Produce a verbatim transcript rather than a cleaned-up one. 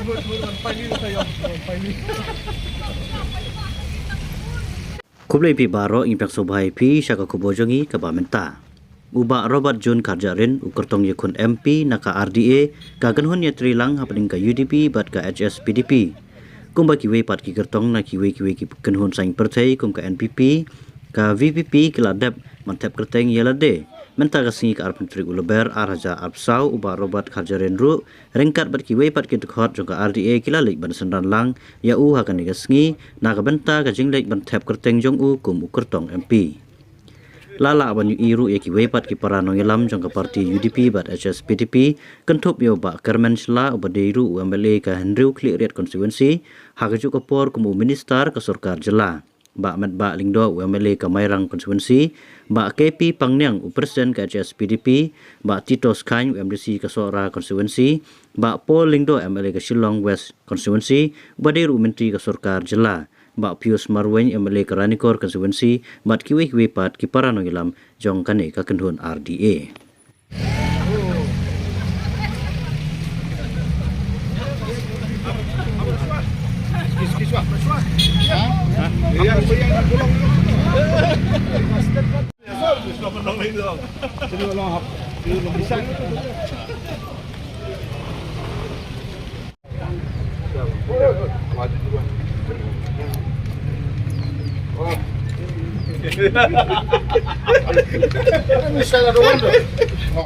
Khublei phi baroh, ngi pdiang sngewbha ïa phi sha ka khubor jong ngi kaba mynta. U Bah Robert June Kharjahrin u kyrtong ïakhun M P na ka R D A, ka kynhun ïatreilang hapdeng ka U D P bad ka H S P D P. Kumba kiwei pat ki kyrtong na kiwei kiwei ki kynhun saiñ pyrthei kum ka N P P, ka V P P ki la dep ban thep kyrteng ïa lade. Mynta ka sngi ka arphew tarik u Lber ar hajar arphew saw, u Bah Robert Kharjahrin ruh ryngkat bad kiwei pat ki dkhot jong ka R D A ki la leit ban synran lang ïa u ha kane ka sngi na ka bynta ka jingleit ban thep kyrteng jong u kum u kyrtong M P. La lah ban ïohi ruh ïa kiwei pat ki para nongïalam jong ka party U D P bad H S P D P, kynthup ïa u Bah Kyrmen Shylla uba dei ruh u M L A ka Hynriewkhliehriat constituency, ha kajuh ka por kum u minister ka sorkar jylla. Bah Metbah Lyngdoh u M L A ka Mairang constituency, Bah K P Pangniang u president ka H S P D P, Bah Tito Skhain u M D C ka Sohra constituency, Bah Paul Lyngdoh M L A ka Shillong West constituency, uba dei ruh u myntri ka sorkar jylla, Bah Pius Marwein M L A ka Ranikor constituency, bad kiwei kiwei pat ki para nongïalam jong kane ka kynhun R D A.